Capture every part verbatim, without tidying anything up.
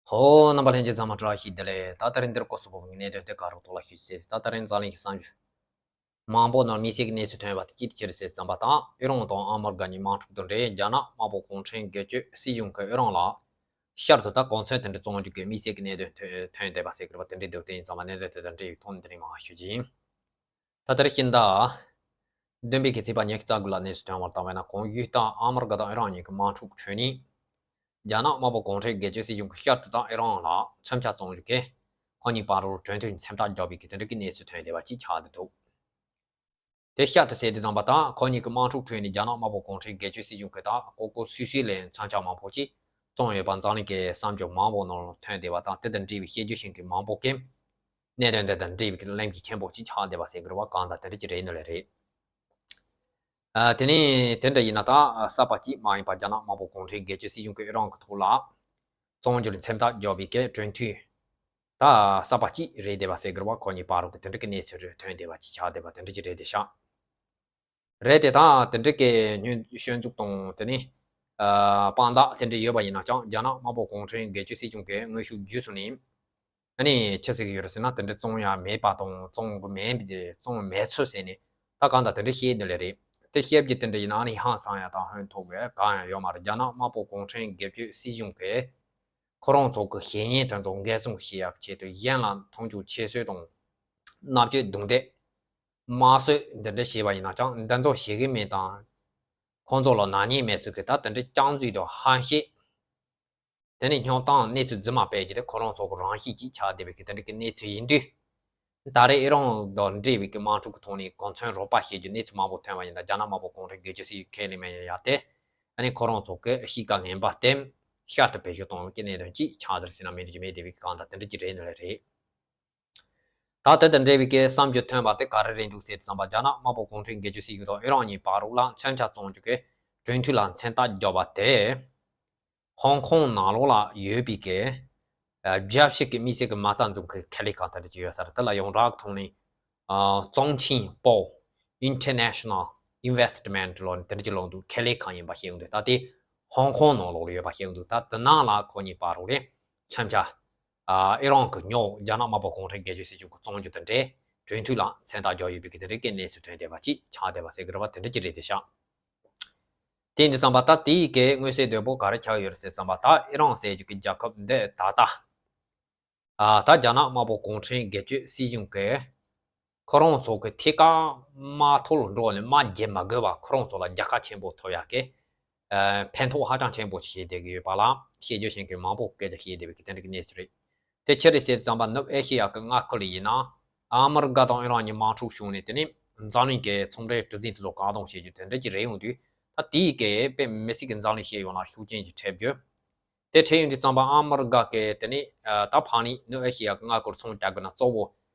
ཧོ། རྣམ་པ་ལྷན་རྒྱས་ཚང་མ་བཀྲ་ཤིས་བདེ་ལེགས། ད་ད་རིང་འདིར་སྐོར་སུ་བབས་པའི་གནད་དོན་དེ་ག་རུ་གཏོགས་ལ་ཞུ་ཟེར། ད་ད་རིང་འཛམ་གླིང་གི་གསར་འགྱུར་མང་པོ་ནང་དམིགས་བསལ་གྱི་གནས་ཚུལ་ཐོན་པ་དེ་ཅི་ཆི་རེད་ཟེར་བསམ་པ་དང་། ཨི་རན་དང་ཨ་མི་རི་ཀ་གཉིས་དམག་འཁྲུག་དང་འབྲེལ་རྒྱ་ནག་དམར་པོ་གུང་ཁྲན་སྒེར་གཅོད་སྲིད་གཞུང་གིས་ཨི་རན་ལ་ཤར་དུ་ད་གུང་ཚན་དེ་འདྲ་བཙོང་རྒྱུ་གི་དམིགས་བསལ་གྱི་གནད་དོན་ཐོན་ཐོན་བསྡད་པ་ཟེར་གྱི་རེད་པ། དེ་འདྲའི་སྡུག་དོན་ཡིན་ཙང་མ་གནད་དོན་དེ་དང་འབྲེལ་བའི་ཐོག་ནས་དེ་རིང་མར་ཞུ་རྒྱུ་ཡིན། ད་ལྟར་ཕྱི་ཟླ་བདུན་པའི་གི་ཚེས་པ་ཉི་ཤུ་རྩ་དགུ་ལ་གནས་ཚུལ་ཐོན་པར་བལྟས་པ་ན། གོང་ཞུས་ལྟར་ཨ་མི་རི་ཀ་དང་ཨི་རན་གཉིས་ཀྱི་དམག་འཁྲུག་ཁྲོད་ནས་རྒྱ་ནག་དམར་པོ་གུང་ཁྲན་སྒེར་གཅོད་སྲིད་གཞུང་གིས་ཤར་དུ་དང་ཨི་རན་ལ་མཚོན་ཆ་བཙོང་རྒྱུ་གི་ཁོ་གཉིས་བར་དུ་གྲོས་མཐུན་མཚན་རྟགས་བརྒྱབ་པའི་གི་དེ་འདྲ་གི་གནས་ཚུལ་ཐོན་བསྡད་པ་ཅིག་ཆགས་བསྡད་འདུག་དེ་ཤར་དུ་ཟེར་དུས་ཙམ་པ་དང་ཁོ་གཉིས་ཀྱི་དམག་འཁྲུག་ཁྲོད་ནས་རྒྱ་ནག་དམར་པོ་གུང་ཁྲན་སྒེར་གཅོད་སྲིད་གཞུང་གིས་ད་ལྐོག་ལྐོག་སུད་སུད་ལས་མཚོན་ཆ་མང་པོ་ཅིག་བཙོང་ཡོད་པ་འཛམ་གླིང་གི་གསར་འགྱུར་མང་པོ་ནང་ལ་ཐོན་བསྡད་པ་དང་། དེ་དང་འབྲེལ་བའི་བཤད་རྒྱུ་ཤེས་མཁན་མང་པོ་གིས་གནད་དོན་དེ་དང་འབྲེལ་བའི་གི་གླེང་རྒྱུ་ཆེན་པོ་ཅིག་ཆགས་བསྡད་པ་ཟེར་གྱི་རེད་པ། གང་ལྟར་དེ་འདྲ་ཅིག་རེད་ནི་ལས་རེད། ཨ། དེ་ནས་དེ་འདྲ་ཡིན་ན་ད་གསར་པ་ཅིག་མ་ཡིན་པར་རྒྱ་ནག་དམར་པོ་གུང་ཁྲན་སྒེར་གཅོད་སྲིད་གཞུང་གིས་ཨི་རན་གྱི་ཐོག་ལ་བཙོང་རྒྱུར་མཚན་རྟགས་བརྒྱབ་པའི་གི་གྲོས་མཐུན་ད་གསར་པ་ཅིག་རེད་བསྡད་པ་ཟེར་གྱི་རེད་པ། ཁོ་གཉིས་བར་དུ་གི་དེ་འདྲ་གི་གནས་ཚུལ་རེ་ཐོན་བསྡད་པ་ཅིག་ཆགས་བསྡད་པ་དེ་འདྲ་ཅིག་རེད་བསྡད་ཤག་རེད་དེ། ད་དེ་འདྲ་གི་སྐྱོན་སྐྱོན་འཛུགས་དང་དེ་ནས་ཨ་དཔང་རྟགས་དེ་འདྲ་ཡོད་པ་ཡིན་ན་ཡང་། རྒྱ་ནག་དམར་པོ་གུང་ཁྲན་སྒེར་གཅོད་སྲིད་གཞུང་གིས་དངོས་ཤུགས་བརྒྱུད་སོང་ནས། ཨ་ནི་ཆི་ཟེར་གྱི་ཡོད་རེད་ཟེར་ན། དེ་འདྲ་བཙོང་ཡ་མེད་པ་དང་བཙོང་གི་མེད་པ་དེ་བཙོང་མེད་ཚུལ་ཟེར་ནས་ད་གང་ལྟར་དེ་འདྲ་བཤད་ནི་ལས་རེད། དེ་བཤད་རྒྱུ་དེ་འདྲ་ཡིན་ན་ཨ་ནི་ཧང་སང་ཡ་དང་ཧོན་ཐོག་གི་གང་ཡང་ཡོད་མ་རེད། རྒྱ་ནག་དམར་པོ་གུང་ཁྲན་སྒེར་གཅོད་སྲིད་གཞུང་གིས་ཁོ་རང་ཚོ་གི་བཤེས་གཉེན་དེ་ཚོ་འགན་སྲུང་བྱེད་ཡག་ཆེད་དུ་གཞན་ལ་མཐོང་ཆུང་བྱེད་སྲོལ་དང་། མནར་གཅོད་རྡུང་རྡེག་དམར་གསོད་འདི་འདྲ་བྱས་པ་ཡིན་ན་ཡང་། འདི་ཚོ་བྱེད་ཀྱི་མེད་དང་། ཁོང་ཚོ་ལ་ནག་ཉེས་མེད་ཚུལ་གྱི་ད་དེ་འདྲའི་རྐྱང་རྫུན་དང་ཧམ་བཤད། དེ་ནས་སྨྱོ་རྟགས་གནས་ཚུལ་རྫུན་མ་སྤེལ་རྒྱུ་དེ་ཁོ་རང་ཚོ་གི་རང་བཞིན་ཅིག་ཆགས་བསྡད་པའི་གི་དེ་འདྲ་གི་གནས་ཚུལ་ཡིན་དུས། ད་རེས་ཨི་རན་དང་འབྲེལ་བའི་གི་དམག་འཁྲུག་གི་ཐོག་ནས་གོ་མཚོན་རོགས་པ་བྱེད་རྒྱུ་གནས་ཚུལ་མང་པོ་ཐོན་པ་ཡིན་ད། རྒྱ་ནག་དམར་པོ་གུང་ཁྲན་སྒེར་གཅོད་སྲིད་གཞུང་ཁས་ལེན་མེད་ཡ་དེ། ཨ་ནི་ཁོ་རང་ཚོ་གི་གཤིས་ཀ་ངན་པ་དེ་ཤར་དུ་བེད་སྤྱོད་གཏོང་བའི་གི་གནད་དོན་ཅིག་ཆགས་བསྡད་ཟེར་ན་མི་འགྲིག་རྒྱུ་མེད་བསྡད་པའི་གི་གང་ལྟར་དེ་འདྲ་ཅིག་རེད་ནི་ལས་རེད། ད་དེ་དང་འབྲེལ་བའི་གི་བསམ་རྒྱུ་ཐོན་པ་དེ་ག་རེ་རེད་འདུག་ཟེར་དུས་ཙམ་པ། རྒྱ་ནག་དམར་པོ་གུང་ཁྲན་སྒེར་གཅོད་སྲིད་གཞུང་དང་ཨི་རན་གཉིས་བར་དུ་ལ་མཚོན་ཆ་བཙོང་རྒྱུ་གི་གྲོས་མཐུན་ལ་མཚན་རྟགས་བརྒྱབ་པ་དེ། ཧོང་ཀོང་ནང་ལོགས་ལ་ཡོད་པའི་གི་ཨ་རྒྱལ་སྤྱི་གི་དམིགས་བསལ་གྱི་མ་རྩ་འཛུགས་མཁན་ཁེ་ལས་ཁང་དེ་འདྲ་ཅིག་ཡོད་ས་རེད། དེ་ལ་ཡོངས་གྲགས་ཐོག་ནས་ཨ་ཙོང་ཆིང་པོ་International Investment ལོ་དེ་འདྲ་ཅིག་ལོ་འདུག་ཁེ་ལས་ཁང་ཡིན་པ་ཤེས་ཡོང་དུས། ད་དེ་ཧོང་ཀོང་ནང་ལོགས་ལ་ཡོད་པ་ཤེས་ཡོང་དུས། ད་དེ་ནང་ལ་ཁོ་གཉིས་བར་དུ་རེད་མཚོན་ཆ། ཨ་ཨི་རན་གྱི་ཉོ། རྒྱ་ནག་དམར་པོ་གུང་ཁྲན་སྒེར་གཅོད་སྲིད་གཞུང་གིས་བཙོང་རྒྱུ་དེ་འདྲའི་གྲོས་མཐུན་ལ་མཚན་རྟགས་བརྒྱབ་ཡོད་པའི་གི་དེ་འདྲའི་གི་གནས་ཚུལ་ཐོན་བསྡད་པ་ཅིག་ཆགས་བསྡད་པ་ཟེར་གྱི་རེད་པ། དེ་འདྲ་ཅིག་རེད་བསྡད་ཤག་དེ་འདྲ་ཙམ་པ་ད་དེའི་གི་མངོན་གསལ་དོད་པོ་ག་རེ་ཆགས་ཡོད་རེད་ཟེར་ཙམ་པ། ད་ཨི་རན་ཟེར་རྒྱུ་གི་རྒྱལ་ཁབ་འདི་ད་ལྟ་ཨ་ད་རྒྱ་ནག་དམར་པོ་གུང་ཁྲན་སྒེར་གཅོད་སྲིད་གཞུང་གིས་ཁོ་རང་ཚོ་གི་ཐད་ཀར་དམག་ཐོག་ལ་འགྲོ་ནས་དམག་རྒྱག་མ་དགོས་པ། ཁོ་རང་ཚོ་ལ་རྒྱལ་ཁ་ཆེན་པོ་ཐོབ་ཡག་གི་ཨ་ཕན་ཐོགས་ཧ་ཅང་ཆེན་པོ་ཞིག་བྱེད་བསྡད་ཀྱི་ཡོད་པ་ལ་བཤད་རྒྱུ་ཤེས་མཁན་མང་པོ་སྐད་ཆ་བཤད་བསྡད་པའི་གི་དེ་འདྲ་གི་གནས་ཚུལ་རེད། དེ་ཕྱིར་ཟེར་ཙམ་པ་ནུབ་ཨེ་ཤེ་ཡ་གི་མངའ་ཁུལ་ཡིན་ན་ཨ་མི་རི་ཀ་དང་ཨི་རན་གཉིས་དམག་འཁྲུག་བྱུང་ནས། དེ་ནས་འཛམ་གླིང་གི་ཚོང་འབྲེལ་གྲུ་གཟིངས་དེ་ཚོ་བཀག་སྡོམ་བྱེད་རྒྱུ་དེ་འདྲ་ཅིག་རེད་ཡོང་དུས། ད་དེའི་གི་དཔེ་མི་སྲིད་ཀྱི་འཛམ་གླིང་སྤྱི་ཡོངས་ལ་ཤུགས་རྐྱེན་ཅིག་འཕྲད་རྒྱུ། དེ་འཕྲད་ཡོང་དུས་ཙམ་པ་ཨ་མི་རི་ཀ་གི་དེ་ནས་ཨ་ད་ཕར་ནས་ནུབ་ཨེ་ཤེ་ཡ་གི་མངའ་ཁུལ་ཚོང་རྒྱག་དགོས་ན་གཙོ་བོ་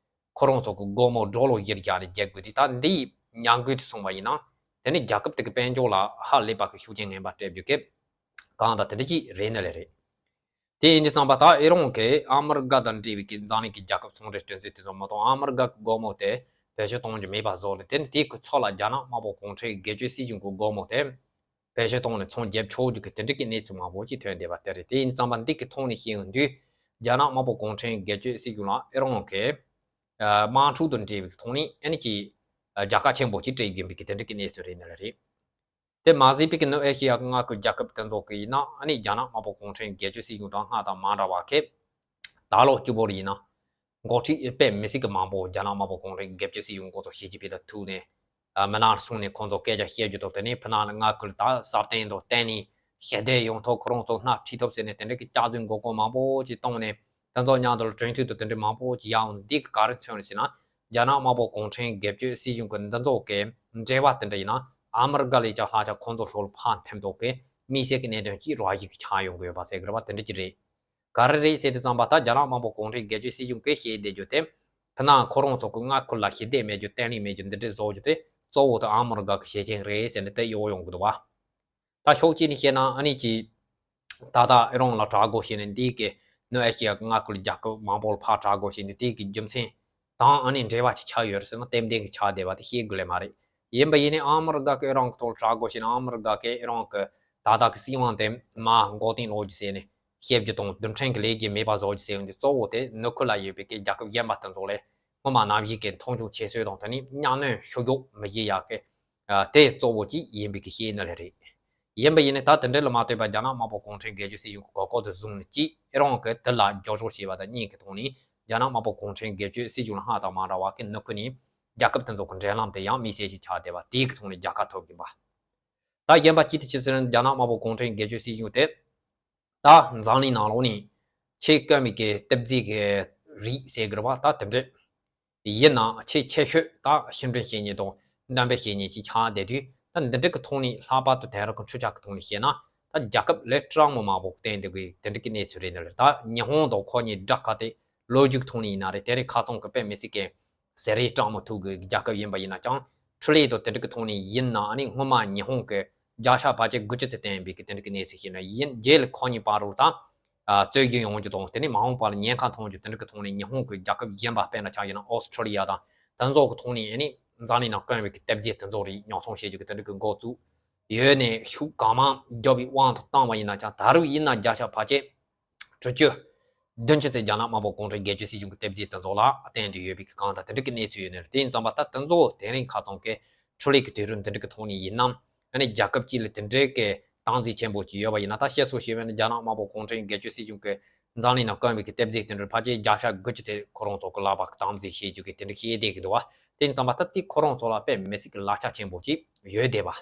ཁོ་རང་ཚོ་གི་སྒོར་མོ་ཌོ་ལར་བཞི་བརྒྱ་ནས་རྒྱག་དགོས་དུས། ད་འདི་ཉམས་རྒུད་དུ་སོང་བ་ཡིན་ན་དེ་ནས་རྒྱལ་ཁབ་དེ་གི་དཔལ་འབྱོར་ལ་ཧ་ལས་པ་གི་ཤུགས་རྐྱེན་ངན་པ་སྤྲད་རྒྱུ་གི་གང་ལྟར་དེ་འདྲ་ཅིག་རེད་ནི་ལས་རེད། དེ་ཡིན་དུས་ཙམ་པ་ད་ཨི་རན་གྱིས་ཨ་མི་རི་ཀ་དང་འབྲེལ་བའི་གི་འཛམ་གླིང་གི་རྒྱལ་ཁབ་ཚོང་འབྲེལ་གྲུ་གཟིངས་དེ་ཚོ་མ་གཏོགས་ཨ་མི་རི་ཀ་གི་སྒོར་མོ་དེ་བེད་སྤྱོད་གཏོང་རྒྱུ་མེད་པ་བཟོས་ནས། དེ་ནས་དེའི་གི་ཚབ་ལ་རྒྱ་ནག་དམར་པོ་གུང་ཁྲན་སྒེར་གཅོད་སྲིད་གཞུང་གི་སྒོར་མོ་དེ་བེད་སྤྱོད་གཏོང་ནས་ཚོང་རྒྱབ་ཆོག་རྒྱུ་གི་དེ་འདྲ་གི་གནས་ཚུལ་མང་པོ་ཅིག་ཐོན་བསྡད་པ་དེ་རེད། དེ་ཡིན་དུས་ཙམ་པ་འདི་གི་ཐོག་ནས་བཤད་ཡོང་དུས། རྒྱ་ནག་དམར་པོ་གུང་ཁྲན་སྒེར་གཅོད་སྲིད་གཞུང་ལ་ཨི་རན་གྱིས་ཨ་དམག་འཁྲུག་དང་འབྲེལ་བའི་ཐོག་ནས་ཨ་ནི་ཅིག་ཨ་རྒྱལ་ཁ་ཆེན་པོ་ཅིག་སྤྲད་དགོས་པའི་གི་དེ་འདྲ་གི་གནས་ཚུལ་རེད་ནི་ལས་རེད། དེ་མ་ཟད་པའི་གི་ནུབ་ཨེ་ཤེ་ཡ་གི་མངའ་ཁུལ་རྒྱལ་ཁབ་དེ་ཚོ་གི་ཡིན་ན་ཨ་ནི་རྒྱ་ནག་དམར་པོ་གུང་ཁྲན་སྒེར་གཅོད་སྲིད་གཞུང་དང་སྔར་དང་མ་འདྲ་བ་གི་ད་ལོ་གཅིག་པོ་རེད་ཡིན་ན་འགོ་ཁྲིད་དཔེ་མི་སྲིད་གི་མང་པོ་རྒྱ་ནག་དམར་པོ་གུང་ཁྲན་སྒེར་གཅོད་སྲིད་གཞུང་ཁོ་ཚོ་ཞི་ཅིན་ཕིང་དང་ཐུག་ནས་ཨ་མི་ནང་སོང་ནས་ཁོ་ཚོ་སྐད་ཆ་བཤད་རྒྱུ་དང་། དེ་ནས་ཕི་ནང་ལ་མངའ་ཁུལ་ད་སྲ་བརྟན་དང་བརྟན་ནས་ཞི་བདེ་ཡོང་ཐབས། ཁོ་རང་ཚོ་སྣེ་ཁྲིད་ཐབས་ཟེར་ནས་དེ་འདྲ་གི་སྐྱག་རྫུན་མགོ་སྐོར་མང་པོ་ཅིག་བཏང་ནས། དེ་ཚོ་མཉམ་དུ་ལ་གྲོས་མཐུན་དང་དེ་འདྲ་མང་པོ་ཅིག་ཡོང་། འདི་གི་ག་རེ་མཚོན་ནས་ཟེར་ན། རྒྱ་ནག་དམར་པོ་གུང་ཁྲན་སྒེར་གཅོད་སྲིད་གཞུང་གི་འདི་ཚོ་གི་འབྲེལ་བ་དེ་འདྲ་ཡིན་ན་ཨ་མི་རི་ཀ་ལས་ཀྱང་ལྷག་ཆ་ཁོང་ཚོ་ཤོར་ཕར་འཐེན་ཐོག་གི་དམིགས་བསལ་གྱི་གནད་དོན་གྱི་རོགས་ཞིག་ཆགས་ཡོང་གི་ཡོད་པ་ཟེར་གི་རེད་པ། དེ་འདྲ་ཅིག་རེད། ག་རེ་རེད་ཟེར་དུས་ཙམ་པ་ད་རྒྱ་ནག་དམར་པོ་གུང་ཁྲན་སྒེར་གཅོད་སྲིད་གཞུང་གིས་བཤད་བསྡད་རྒྱུ་དེ། ཕི་ནང་ཁོ་རང་ཚོ་གི་མངའ་ཁུལ་ལ་ཞི་བདེ་མེད་རྒྱུ་བརྟན་ལྷིང་མེད་རྒྱུ་འདི་འདྲ་བཟོ་རྒྱུ་དེ་གཙོ་བོ་དེ་ཨ་མི་རི་ཀ་གི་བྱེད་རྐྱེན་རེད་ཟེར་ནས་དེ་ཡོང་ཡོང་གི་འདུག་བ། ད་ཕྱོགས་གཅིག་ནས་བཤད་ན་ཨ་ནི་ཅིག་ད་ལྟ་ཨི་རན་ལ་དྲག་རྒོལ་བྱས་ནས་འདི་གི་ནུབ་ཨེ་ཤི་ཡ་གི་མངའ་ཁུལ་རྒྱལ་ཁབ་མང་པོ་ལ་ཕར་དྲག་རྒོལ་བྱས་ནས་དེ་གི་རྒྱུ་མཚན་དང་ཨ་ནི་འབྲེལ་བ་ཅིག་ཆགས་ཡོད་རེད་ཟེར་ན་ཏན་ཏན་གྱི་ཆགས་བསྡད་པ་དེ་ཤེས་དགོས་ལེ་མ་རེད། ཡིན་པ་ཡིན་ནའི་ཨ་མི་རི་ཀ་གིས་ཨི་རན་གི་ཐོག་ལ་དྲག་རྒོལ་བྱས་ནས་ཨ་མི་རི་ཀ་གིས་ཨི་རན་གི་ད་ལྟ་གི་སྲིད་དབང་དེ་མར་འགོག་རྐྱེན་སློག་རྒྱུ་ཟེར་ནས་ བཤད་རྒྱུ་དང་རྡུལ་ཕྲན་གྱི་ལས་ཀྱིས་མེད་པ་བཟོ་རྒྱུ་ཟེར་ཡོང་དུས་གཙོ་བོ་དེ་ནུབ་ཁུལ་ལ་ཡོད་པའི་གི་རྒྱལ་ཁབ་གཞན་པ་དེ་ཚོ་ལས་སྔོན་མ་ནམ་ཞིག་གི་མཐོང་ཆུང་ཆེ་ཤོས་དང་དེ་ནི་གཉའ་གནོན་ཤུགས་རྒྱག་མི་བྱེད་ཡག་གི་ཨ་དེ་གཙོ་བོ་གཅིག་ཡིན་པའི་གི་བཤད་ནི་ལས་རེད། ཡིན་པ་ཡིན་ནའི་ད་དེ་འདྲ་ལ་མ་ལྟོས་པར་རྒྱ་ནག་དམར་པོ་གུང་ཁྲན་སྒེར་གཅོད་སྲིད་གཞུང་གི་གོ་སྐབས་དེ་བཟུང་ནས་གཅིག་ཨི་རན་གྱིས་དེ་ལ་རྒྱབ་སྐྱོར་བྱས་པ་དང་གཉིས་ཀྱི་ཐོག་ནས་རྒྱ་ནག་དམར་པོ་གུང་ཁྲན་སྒེར་གཅོད་སྲིད་གཞུང་ལ་སྔར་དང་མ་འདྲ་བ་གི་ནུབ་ཁུལ་ནས་རྒྱལ་ཁབ་དེ་ཚོ་གི་འབྲེལ་ལམ་དེ་ཡང་དམིགས་བསལ་ཞིག་ཆགས་བསྡད་པ་དེའི་གི་ཐོག་ནས་རྒྱལ་ཁ་ཐོབ་ཀྱིན་པ། ད་གཞན་པ་གཅིག་དེ་ཅི་ཟེར་ན་རྒྱ་ནག་དམར་པོ་གུང་ཁྲན་སྒེར་གཅོད་སྲིད་གཞུང་དེ་ད་འཛམ་གླིང་ནང་ལོགས་ནས་ཆེས་དཀོན་པའི་གི་སྟབས་རྩེ་གི་རིགས་ཟེར་གི་རེད་བ། ད་དེ་འདྲ་ཡིན་ནའང་ཆེས་ཆེ་ཤོས་ད་ཕྱི་འབྲེལ་བྱེད་མཁན་དང་འགྲེམས་སྤེལ་བྱེད་མཁན་ཅིག་ཆགས་བསྡད་དུས་ད་འདི་འདྲ་གི་ཐོག་ནས་ལྷག་པར་དུ་དེང་རབས་ཀྱི་འཕྲུལ་ཆས་ཀྱི་ཐོག་ནས་བཤད་ན་ད་རྒྱལ་ཁབ་ལས་སྤྲང་མོ་མང་པོ་བསྟན་འདུག་གི་དེ་འདྲ་གི་གནས་ཚུལ་རེད་འདུག་ད་ཉི་ཧོང་དང་ཁོ་གཉིས་དགྲ་དགའ་སྟེ་ལོ་རྒྱུས་ཐོག་ནས་ཡིན་ན་རེད། དེ་རིང་ཁ་སང་གི་དཔེ་མི་སྲིད་གི་ཟེར་རེས་སྤྲང་མོ་ཐུག་གི་རྒྱལ་ཁབ་ཡིན་པ་ཡིན་ན་ཅང་འཕྲུལ་ལས་དང་དེ་འདྲ་གི་ཐོག་ནས་ཡིན་ན་ཨ་ནི་སྔོན་མ་ཉི་ཧོང་གི་རྒྱལ་ཤ་ཕལ་ཆེར་དགུ་བཅུ་ཙམ་བསྟན་པའི་གི་དེ་འདྲ་གི་གནས་ཚུལ་ཞིག་ན་ཡིན། རྗེས་ལ་ཁོ་གཉིས་བར་རུ་དང་རྩོད་རྒྱུ་ཡོང་རྒྱུ་དང་དེ་ནས་མ་འོངས་པ་ལ་ཉེན་ཁ་མཐོང་རྒྱུ་དེ་འདྲ་གི་ཐོག་ནས་ཉི་ཧོང་གི་རྒྱལ་ཁབ་གཞན་པ་དཔེར་ན་ཆ་བཞག་ན་ཨོ་སི་ཁྲུ་ལི་ཡ་དང་དེ་ཚོ་གི་ཐོག་ནས་ཨ་ནི་འཛམ་གླིང་ནང་དཀོན་པའི་གི་སྟབས་རྒྱལ་དེ་ཚོ་རེད་ཉོ་ཚོང་བྱེད་རྒྱུ་གི་དེ་འདྲ་གི་འགོ་བཙུགས་ཡོད་ནས་ཤུགས་གང་མང་རྒྱབ་པའི་དབང་དུ་བཏང་བ་ཡིན་ན་ཅང་ད་རུང་ཡིན་ན་བརྒྱ་ཆ་ཕལ་ཆེར་དྲུག་ཅུ་བདུན་ཅུ་ཙམ་རྒྱ་ནག་དམར་པོ་གུང་ཁྲན་སྒེར་གཅོད་སྲིད་གཞུང་གི་སྟབས་རྒྱལ་དེ་ཚོ་ལ་བརྟེན་ཏེ་ཡོད་པའི་གི་གང་ལྟར་དེ་འདྲ་གི་གནས་ཚུལ་ཡོད་ནས་དེ་ཡིན་ཙང་པ་ད་དེ་ཚོ་དེ་རིང་ཁ་སང་གི་འཕྲུལ་ལས་ཀྱི་དུས་རིམ་དེ་འདྲ་གི་ཐོག་ནས་ཡིན་ནམ། ཨ་ནི་རྒྱལ་ཁབ་གཅིག་ལ་དེ་འདྲའི་གི་སྟངས་འཛིན་ཆེན་པོ་ཅིག་ཡོད་པ་ཡིན་ན་ད་བཤད་སྲོལ་ཞིག་ཡོད་ན་རྒྱ་ནག་དམར་པོ་གུང་ཁྲན་སྒེར་གཅོད་སྲིད་གཞུང་གི་འཛམ་གླིང་ནང་དཀོན་པའི་གི་སྟབས་རྒྱལ་དེ་འདྲ་ཕལ་ཆེར་བརྒྱ་ཆ་དགུ་བཅུ་ཙམ་ཁོ་རང་ཚོ་གི་ལག་པ་གི་སྟངས་འཛིན་བྱེད་རྒྱུ་གི་དེ་འདྲ་བཤད་བསྡད་ཀྱི་འདུག་བ། དེ་ཡིན་ཙང་པ་ད་དེ་ཁོ་རང་ཚོ་ལ་དཔེ་མི་སྲིད་གི་ལག་ཆ་ཆེན་པོ་ཅིག་ཡོད་བསྡད་པ།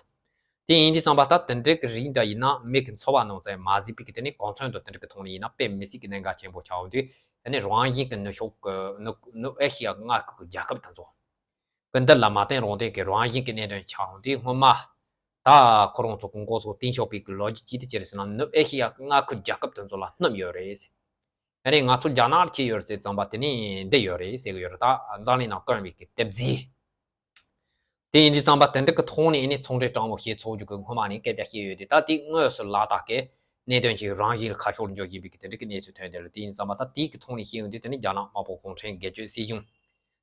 དེ་ཡིན་དུས་ཙམ་པ་ད་དེ་འདྲའི་གི་རིགས་འདྲ་ཡིན་ན་མིག་གི་འཚོ་བ་ནང་ཙམ་མ་གཟིགས་པའི་གི་དེ་ནི་གོ་མཚོན་དང་དེ་འདྲ་གི་ཐོག་ནས་ཡིན་ན་དཔེ་མི་སྲིད་གི་གནད་འགག་ཆེན་པོ་ཆགས་འོང་དུས་དེ་ནི་རང་བཞིན་གི་ནུབ་ཕྱོགས་གི་ནུབ་ནུབ་ཨེ་ཤི་ཡ་མངའ་ཁུལ་གི་རྒྱལ་ཁབ་དེ་ཚོ། སྐུ་མདུན་ལ་མ་བརྟེན་རང་བརྟེན་གྱི་རང་བཞིན་གྱི་གནད་དོན་ཆགས་འོང་དུས་སྔོན་མ་ད་ཁོ་རང་ཚོ་གི་མགོ་ཚོ་གཏིང་ཤོག་པའི་གི་ལོ་རྒྱུས་ཅི་སྟེ་ཅི་རེད་ཟེར་ན་ནུབ་ཨེ་ཤི་ཡ་གི་མངའ་ཁུལ་རྒྱལ་ཁབ་དེ་ཚོ་ལ་སྣུམ་ཡོད་རེད་ཟེར། ཨ་ནི་ང་ཚོ་རྒྱ་ནག་ལ་ཅི་ཡོད་རེད་ཟེར་ཙམ་པ་དེ་ནི་འདི་ཡོད་རེད་ཟེར་གི་ཡོད་རེད། ད་འཛམ་གླིང་ནང་དཀོན་པའི་གི་སྟབས་རྩེ། དེ་ཡིན་དུས་ཙམ་པ་དེ་འདྲ་གི་ཐོག་ནས་ཨ་ནི་ཚོང་འབྲེལ་དྲང་མོ་བྱེད་ཚུགས་རྒྱུ་གི་སྔོན་མ་ནས་སྐད་ཆ་བཤད་ཡོད་དེ་ད་དེ་དངོས་སུ་ལག་བསྟར་གི་གནད་དོན་ཅིག་རང་བཞིན་ལ་ཁ་ཕྱོགས་འཇོག་བཞིན་པའི་གི་དེ་འདྲ་གི་གནས་ཚུལ་ཐོན་དེ་ལ་དེ་ཡིན་ཙམ་པ་ད་དེ་གི་ཐོག་ནས་བཤད་ཡོང་དུས་དེ་ནི་རྒྱ་ནག་དམར་པོ་གུང་ཁྲན་སྒེར་གཅོད་སྲིད་གཞུང་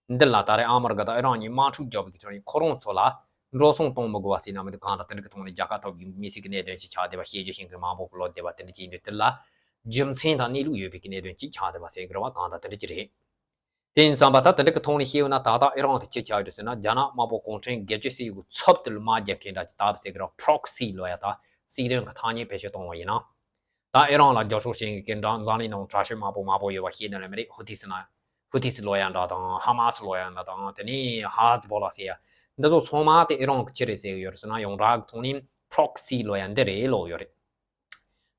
འདི་ལ་ད་རེས་ཨ་མི་རི་ཀ་དང་ཨི་རན་གཉིས་དམག་འཁྲུག་རྒྱག་པའི་ཁྲོད་ནས་ཁོ་རང་ཚོ་ལ་འགྲོ་སོང་གཏོང་མི་དགོས་པ་ཟེར་ན་མི་འདུག་གང་ལྟར་དེ་འདྲ་གི་ཐོག་ནས་རྒྱལ་ཁ་ཐོབ་ཀྱི་མི་སྲིད་ཀྱི་གནད་དོན་ཅིག་ཆགས་བསྡད་པ་བཤད་རྒྱུ་ཤེས་མཁན་མང་པོ་གི་ལོ་བསྡད་པ་དེ་འདྲ་ཅིག་ཡིན་དུས་དེ་ལ་རྒྱུ་མཚན་དང་གནས་ལུགས་ཡོད་པའི་གི་གནད་དོན་ཅིག་ཆགས་བསྡད་པ་ཟེར་གི་རེད་བ། གང་ལྟར་དེ་འདྲ་ཅིག་རེད། དེ་ཡིན་ཙང་པ་ད་དེ་འདྲ་གི་ཐོག་ནས་བཤད་ཡོད་ན་ད་ལྟ་ཨི་རན་དེ་ཅི་ཆགས་ཡོད་ཟེར་ན་རྒྱ་ནག་དམར་པོ་གུང་ཁྲན་སྒེར་གཅོད་སྲིད་གཞུང་གི་ཚབ་དེ་ལ་དམག་རྒྱག་མཁན་འདྲ་ཅིག་ད་ཟེར་གི་རེད་བ། པྲོག་སི་ལབ་ཡ་ད་སྲིད་དོན་གི་ཐ་སྙད་བེད་སྤྱོད་གཏོང་བ་ཡིན་ན། ད་ཨི་རན་ལ་རྒྱབ་སྐྱོར་བྱེད་མཁན་འདྲ་འཛམ་གླིང་ནང་དྲག་ཤོས་མང་པོ་མང་པོ་ཡོད་པ་ཤེས་ནི་ལ་མི་རེད། ཧུ་ཐི་སི་ན་ཧུ་ཐི་སི་ལབ་ཡ་འདྲ་དང་ཧ་མ་སི་ལབ་ཡ་འདྲ་དང་དེ་ནས་ཧ་ཛི་བོ་ལ་ཟེར་ཡ་འདི་ཚོ་ཚང་མ་དེ་ཨི་རན་གི་ཅི་རེད་ཟེར་གི་ཡོད་རེད་ཟེར་ན་ཡོངས་གྲགས་གི་ཐོག་ནས་པྲོག་སི་ལབ་ཡ་འདི་རེད་ལབ་ཡོད་རེད།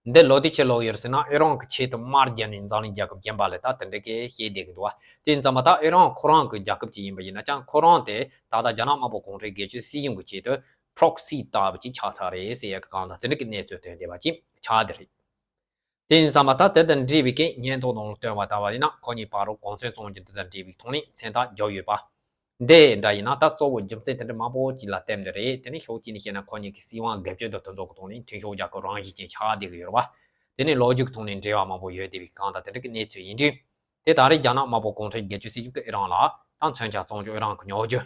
འདི་ལོ་དུས་ཆེ་ལོ་ཡོད་རེད་ཟེར་ན་ཨི་རན་གི་ཆེད་དུ་དམག་རྒྱབ་ནས་འཛམ་གླིང་རྒྱལ་ཁབ་རྒན་པ་ལ་ད་དེ་འདྲ་གི་བཤད་བསྡད་གི་འདུག་བ། དེ་ཡིན་ཙང་མ་ད་ཨི་རན་ཁོ་རང་གི་རྒྱལ་ཁབ་ཅིག་ཡིན་པ་ཡིན་ན་ཅང་ཁོ་རང་དེ་ད་ལྟ་རྒྱ་ནག་དམར་པོ་གུང་ཁྲན་སྒེར་གཅོད་སྲིད་གཞུང་གི་ཆེད་དུ་པྲོག་སི་ལྟ་བུ་ཅིག་ཆགས་ཚར་རེད་ཟེར་ཡ་གི་གང་ལྟར་དེ་འདྲ་གི་གནས་ཚུལ་ཐོན་བསྡད་པ་ཅིག་ཆགས་བསྡད་རེད། དེ་ཡིན་ཙང་མ་ད་དེ་དང་འབྲེལ་བའི་གི་སྙན་ཐོ་ནང་ལ་བཏོན་པ་ལྟ་བ་ཡིན་ན་ཁོ་གཉིས་བར་དུ་གོ་མཚོན་བཙོང་རྒྱུ་འདི་དང་འབྲེལ་བའི་ཐོག་ནས་མཚན་རྟགས་བརྒྱབ་ཡོད་པ། འདི་འདྲ་ཡིན་ན་ད་གཙོ་བོ་རྒྱུ་མཚན་དེ་འདྲ་མང་པོ་ཅིག་ལ་བརྟེན་ནས་རེད། དེ་ནི་ཕྱོགས་གཅིག་ནས་བཤད་ན་ཁོ་གཉིས་ཀྱི་སྲིད་དབང་སྒེར་གཅོད་དང་དེ་ཚོ་གི་ཐོག་ནས་མཐུན་ཕྱོགས་རྒྱག་གི་རང་བཞིན་ཅན་ཆགས་བསྡད་ཀྱི་ཡོད་རེད་བ། དེ་ནི་ལོ་རྒྱུས་ཐོག་ནས་འབྲེལ་བ་མང་པོ་ཡོད་བསྡད་པའི་གང་ལྟར་དེ་འདྲ་གི་གནས་ཚུལ་ཡིན་དུས། དེ་ད་རེས་རྒྱ་ནག་དམར་པོ་གུང་ཁྲན་སྒེར་གཅོད་སྲིད་གཞུང་གིས་ཨི་རན་ལ་ད་མཚོན་ཆ་བཙོང་རྒྱུ་ཨི་རན་གྱི་ཉོ་རྒྱུ།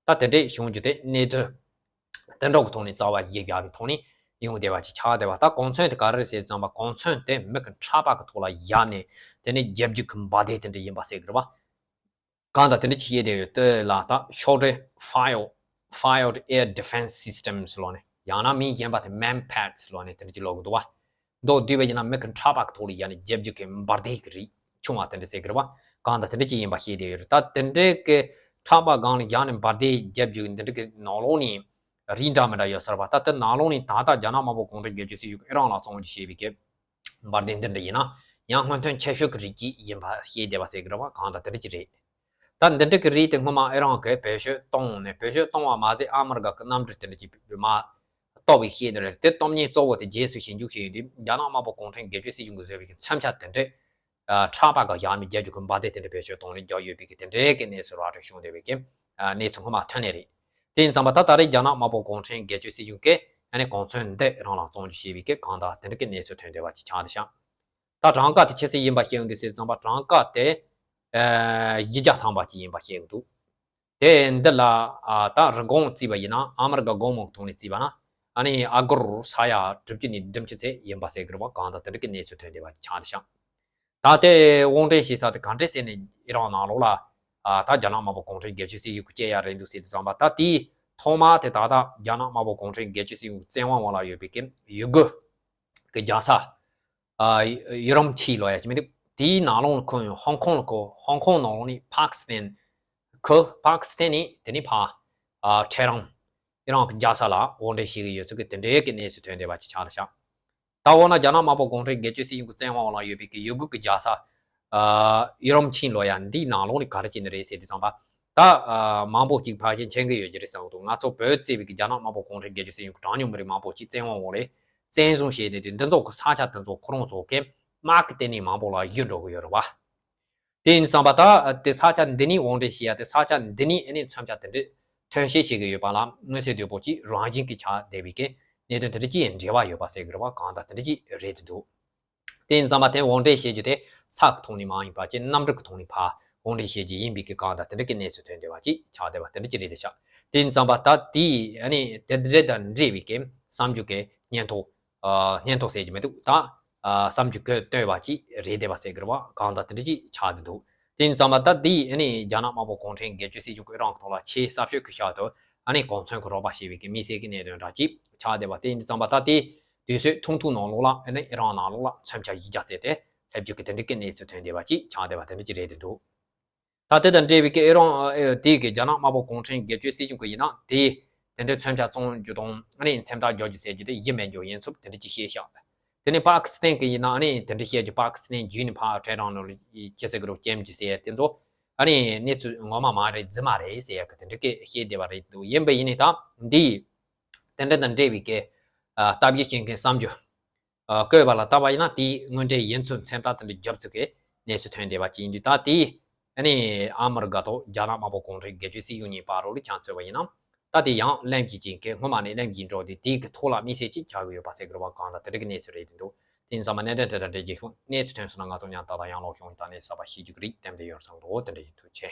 ད་དེ་འདྲས་བྱུང་རྒྱུ་དེ་གནས་ཚུལ་དེ་འདྲ་གི་ཐོག་ནས་རྩ་བ་བཞི་བཞག་གི་ཐོག་ནས་ཡོང་བསྡད་པ་ཅིག་ཆགས་བསྡད་པ། ད་གོ་མཚོན་དེ་ག་རེ་རེད་ཟེར་ཙམ་པ་གོ་མཚོན་དེ་མི་གི་ཕྲག་པ་གི་ཐོག་ལ་བཞག་ནས་དེ་ནས་རྒྱབ་རྒྱུ་གི་འབར་མདེལ་དེ་འདྲ་ཡིན་པ་ཟེར་གི་རེད་བ། གང་ལྟར་དེ་འདྲ་ཅིག་བཤད་བསྡད་ཡོད། དེ་ལ་ད་ཤོག་དྲིལ་Fired Fired Air Defense Systems་ལབ་ནས་ཡང་ན་མིང་གཞན་པ་དེ་Manpads་ལབ་ནས་དེ་འདྲ་ཅིག་ལབ་གི་འདུག་བ། མདོར་བསྡུས་པ་ཡིན་ན་མི་གི་ཕྲག་པ་གི་ཐོག་ལ་ཡ་ནི་རྒྱབ་རྒྱུ་གི་འབར་མདེལ་གི་རིགས་ཆུང་བ་དེ་འདྲ་ཟེར་གི་རེད་བ། གང་ལྟར་དེ་འདྲ་ཅིག་ཡིན་པ་བཤད་བསྡད་ཡོད་རེད། ད་དེ་འདྲའི་གི་ཕྲག་པ་སྒང་ལ་ཡ་ནི་འབར་མདེལ་རྒྱབ་རྒྱུ་འདི་འདྲ་གི་ནང་ལོགས་ནས་རིགས་འདྲ་མི་འདྲ་ཡོད་ས་རེད་བ། ད་དེ་ནང་ལོགས་ནས་ད་ལྟ་རྒྱ་ནག་དམར་པོ་གུང་ཁྲན་སྒེར་གཅོད་སྲིད་གཞུང་གིས་ཨི་རན་ལ་བཙོང་རྒྱུ་བྱས་པའི་གི་འབར་མདེལ་འདི་འདྲ་ཡིན་ན་ཡང་སྔོན་ཐོན་ཆེ་ཤོས་ཀྱི་རིགས་ཀྱི་ཡིན་པ་ཤེས་བསྡད་པ་ཟེར་གི་རེད་བ། གང་ལྟར་དེ་འདྲ་ཅིག་རེད། ད་འདི་འདྲ་གི་རིགས་དེ་སྔོན་མ་ཨི་རན་གྱིས་བེད་སྤྱོད་བཏང་ནས་བེད་སྤྱོད་བཏང་བ་མ་ཟད་ཨ་མི་རི་ཀ་གི་གནམ་གྲུ་དེ་འདྲ་ཅིག་མ་གཏོགས་པའི་ཤེས་ནི་རེད། དེ་གཏོང་མཁན་གཙོ་བོ་དེ་རྗེས་སུ་ཞིབ་འཇུག་བྱས་ཡོད་དུས་རྒྱ་ནག་དམར་པོ་གུང་ཁྲན་སྒེར་གཅོད་སྲིད་གཞུང་གིས་བཟོས་པའི་གི་མཚོན་ཆ་དེ་འདྲས་ཕྲག་པ་ག་ཡང་མི་རྒྱག་རྒྱུ་གི་འབར་མདེལ་དེ་འདྲ་བེད་སྤྱོད་གཏོང་ནས་རྒྱག་ཡོད་པའི་གི་དེ་འདྲའི་གི་གནས་ཚུལ་ར་སྤྲོད་བྱུང་བསྡད་པའི་གི་གནས་ཚུལ་སྔོན་མ་ཐོན་ནས་རེད། དེ་ཡིན་ཙང་པ་ད་ད་རེས་རྒྱ་ནག་དམར་པོ་གུང་ཁྲན་སྒེར་གཅོད་སྲིད་གཞུང་གིས་ཨ་ནི་གོ་མཚོན་འདི་རང་ལ་བཙོང་རྒྱུ་བྱས་པའི་གི་གང་ལྟར་དེ་འདྲ་གི་གནས་ཚུལ་ཐོན་བསྡད་པ་ཅིག་ཆགས་འདུག་ཤག་ད་གྲངས་ཀ་དེ་ཆི་ཟིག་ཡིན་པ་ཤེས་ཡོང་དུས་ཟེར་ཙམ་པ་གྲངས་ཀ་དེ་ཨ་བཞི་བརྒྱ་ཐམ་པ་ཅིག་ཡིན་པ་ཤེས་ཀྱི་འདུག་དེ་འདི་ལ་ཨ་ད་རི་གོང་བརྩིས་པ་ཡིན་ན་ཨ་མི་རི་ཀ་སྒོར་མོ་གི་ཐོག་ནས་བརྩིས་པ་ན་ ཨ་ནི་ཨ་སྒོར་ས་ཡ་དྲུག་ཅུ་ནས་བདུན་ཅུ་ཙམ་ཡིན་པ་ཟེར་གི་རེད་བ། གང་ལྟར་དེ་འདྲ་གི་གནས་ཚུལ་ཐོན་བསྡད་པ་ཆགས་བསྡད་ཤག་ད་ལྟའི་དབང་འདྲེན་བྱེད་ས་དེ་ག་འདྲས་ཟེར་ནས་ཨི་རན་ནང་ལོགས་ལ་ཨ་ད་རྒྱ་ནག་དམར་པོ་གུང་ཁྲན་སྒེར་གཅོད་སྲིད་གཞུང་གིས་བཅད་ཡ་རེད་འདུག་ཟེར་དུས་ཙམ་པ། ད་དེའི་ཐོག་མ་དེ་ད་ལྟ་རྒྱ་ནག་དམར་པོ་གུང་ཁྲན་སྒེར་གཅོད་སྲིད་གཞུང་གི་བཙན་དབང་འོག་ལ་ཡོད་པའི་གི་ཡུ་གུར་གི་རྒྱལ་ས་ཨ་ཡུ་རུམ་ཆི་ལབ་ཡ་ཅིག་མི་འདུག་དེའི་ནང་ལོགས་ལ་ཁོ་ཡང་ཧོང་ཀོང་ལ་ཁོ་ཧོང་ཀོང་ནང་ལོགས་ནས་པ་ཀི་སི་ཐན། ཁོ་པ་ཀི་སི་ཐན་ནས་དེ་ནས་ཕར་ཨ་ཐེ་རང་ཨི་རན་གི་རྒྱལ་ས་ལ་དབང་འདྲེན་བྱེད་ཀྱི་ཡོད་ཚུལ་གྱི་དེ་འདྲའི་གི་གནས་ཚུལ་ཐོན་བསྡད་པ་ཅིག་ཆགས་བསྡད་ཤག་ད་འོ་ན་རྒྱ་ནག་དམར་པོ་གུང་ཁྲན་སྒེར་གཅོད་སྲིད་གཞུང་གི་བཙན་དབང་འོག་ལ་ཡོད་པའི་གི་ཡུ་གུར་གི་རྒྱལ་ས་ཨ་ཡུ་རུམ་ཆི་ལབ་ཡ་འདིའི་ནང་ལོགས་ནས་ག་རེ་བྱས་ནི་རེད་ཟེར་དུས་ཙམ་པ། ད་ཨ་མང་པོ་ཅིག་ཕལ་ཆེར་མཁྱེན་གྱི་ཡོད་ཀྱི་རེད་བསམ་གྱི་འདུག་ང་ཚོ་བོད་གཙོས་པའི་གི་རྒྱ་ནག་དམར་པོ་གུང་ཁྲན་སྒེར་གཅོད་སྲིད་གཞུང་གི་གྲངས་ཉུང་མི་རིགས་མང་པོ་ཅིག་བཙན་དབང་འོག་ལ་བཙན་བཟུང་བྱས་ནས་དེ་འདི་ཚོ་གི་ས་ཆ་དེ་ཚོ་ཁོ་རང་ཚོ་གི་དམག་གི་སྟེང་ནས་མང་པོ་ལ་གཞུས་འགྲོ་གི་ཡོད་རེད་བ། དེ་ཡིན་ཙང་པ་ད་དེ་ས་ཆ་འདི་ནས་དབང་འདྲེན་བྱེད་ཡ་དེ་ས་ཆ་འདི་ནས་ཨ་ནི་མཚོན་ཆ་དེ་འདྲ་ཐོན་སྐྱེད་བྱེད་ཀྱི་ཡོད་པ་ལ་མངོན་གསལ་དོད་པོ་ཅིག་རང་བཞིན་གྱིས་ཆགས་བསྡད་པའི་གི་གནད་དོན་དེ་འདྲ་ཅིག་འབྲེལ་བ་ཡོད་པ་ཟེར་གི་རེད་བ། གང་ལྟར་དེ་འདྲ་ཅིག་རེད་འདུག་དེ་ཡིན་ཙང་པ་དེ་དབང་འདྲེན་བྱེད་རྒྱུ་དེ་ས་གི་ཐོག་ནས་མ་ཡིན་པ་ཅིག་གནམ་གྲུ་གི་ཐོག་ནས་ཕར་དབང་འདྲེན་བྱེད་རྒྱུ་ཡིན་པའི་གི་གང་ལྟར་དེ་འདྲ་གི་གནས་ཚུལ་ཐོན་བསྡད་པ་ཅིག་ཆགས་བསྡད་པ་དེ་འདྲ་ཅིག་རེད་དེ་ཤག་དེ་ཡིན་ཙང་པ་ད་དེ་ཨ་ནི་དེ་འདྲ་དང་འབྲེལ་བའི་གི་བསམ་རྒྱུ་གི་སྙན་ཐོ། ཨ་སྙན་ཐོ་ཟེར་གྱི་མི་འདུག་ད་ཨ་བསམ་རྒྱུ་གི་བཏོན་པ་ཅིག་རེད་བསྡད་པ་ཟེར་གི་རེད་བ། གང་ལྟར་དེ་འདྲ་ཅིག་ཆགས་བསྡད་འདུག་དེ་ཡིན་ཙང་པ་ད་འདི་ཨ་ནི་རྒྱ་ནག་དམར་པོ་གུང་ཁྲན་སྒེར་གཅོད་སྲིད་གཞུང་གི་ཨི་རན་གྱི་ཐོག་ལ་ཆེས་ཟབ་ཤོས་ཀྱི་ཤག་ཏུ་ཨ་ནི་གོ་མཚོན་གྱི་རོགས་པ་བྱས་པའི་གི་དམིགས་བསལ་གྱི་གནད་དོན་འདྲ་ཅིག་ཆགས་བསྡད་པ། དེ་ཡིན་ཙང་པ་ད་དེ་དུས་ཚོད་ཐུང་ཐུང་ནང་ལོགས་ལ་ཨ་ནི་ཨི་རན་ནང་ལོགས་ལ་མཚོན་ཆ་བཞི་བརྒྱ་བཙལ་ཏེ་སླེབས་རྒྱུ་གི་དེ་འདྲ་གི་གནས་ཚུལ་ཐོན་བསྡད་པ་ཅིག་ཆགས་བསྡད་པ་དེ་འདྲ་ཅིག་རེད་བསྡད་འདུག་ད་དེ་དང་འབྲེལ་བའི་གི་ཨི་རན་ཨེ་དེ་གི་རྒྱ་ནག་དམར་པོ་གུང་ཁྲན་སྒེར་གཅོད་སྲིད་གཞུང་གི་ཡིན་ན་དེ་དེ་འདྲའི་མཚོན་ཆ་བཙོང་རྒྱུ་དང་ཨ་ནི་མཚན་རྟགས་རྒྱག་རྒྱུ་ཟེར་རྒྱུ་དེ་ཡིན་མེད་རྒྱུ་ཡིན་ཚུལ་དེ་འདྲ་ཅིག་བཤད་ཤག་དེ་ནས་པ་ཀི་སི་ཐན་གི་ཡིན་ན་ཨ་ནི་དེ་འདྲ་བཤད་རྒྱུ་པ་ཀི་སི་ཐན་བརྒྱུད་ནས་ཕར་ཐེ་རང་ནང་ལ་ཅི་ཟེར་གི་རོ་ཅེམ་ཅི་ཟེར་དེ་ཚོ་ཨ་ནི་གནས་ཚུལ་ངོ་མ་མ་རེད་རྫུན་མ་རེད་ཟེར་ཡ་གི་དེ་འདྲ་གི་བཤད་བསྡད་པ་རེད་འདུག་ཡིན་པ་ཡིན་ནའི་ད་འདི་དེ་འདྲ་དང་འབྲེལ་བའི་གི་ཨ་ལྟ་བཤལ་བྱེད་མཁན་བསམ་རྒྱུ། ཨ་བཀོད་པ་ལ་བལྟས་པ་ཡིན་ན་དེའི་དངོས་འབྲེལ་ཡིན་ཚུལ་མཚན་རྟགས་དེ་འདྲ་རྒྱོབ་ཚུལ་གྱི་གནས་ཚུལ་ཐོན་བསྡད་པ་ཅིག་ཡིན་དུས། ད་དེ་ཨ་ནི་ཨ་མི་རི་ཀ་ཐོག་རྒྱ་ནག་དམར་པོ་གུང་ཁྲན་སྒེར་གཅོད་སྲིད་གཞུང་གཉིས་བར་རོ་ལ་ཆང་འཚོལ་བ་ཡིན་ན། ད་དེ་ཡང་གླེང་གཞི་ཅིག་གི་སྔོན་མ་ནས་གླེང་གཞི་འགྲོ་དུས་དེའི་གི་ཐོག་ལ་དམིགས་བསལ་ཅིག་ཆགས་ཀྱི་ཡོད་པ་ཟེར་གི་རེད་བ། གང་ལྟར་དེ་འདྲ་གི་གནས་ཚུལ་རེད་འདུག་དེ་ཡིན་ཙང་མ་གནད་དོན་དེ་འདྲ་འདྲ་རྒྱས་ཤོག་གནས་ཚུལ་ཐོན་སོང་ན་ང་ཚོ་མཉམ་ད་ལྟ་ཡང་ལོག་ཤོང་ད་ནས་གསར་པ་ཤེས་རྒྱུ་གི་རིགས་གཏན་འབེབས་ཡོད་བསམ་འགྲོ། དེ་འདྲ་ཡིན། ཐུགས་རྗེ་ཆེ།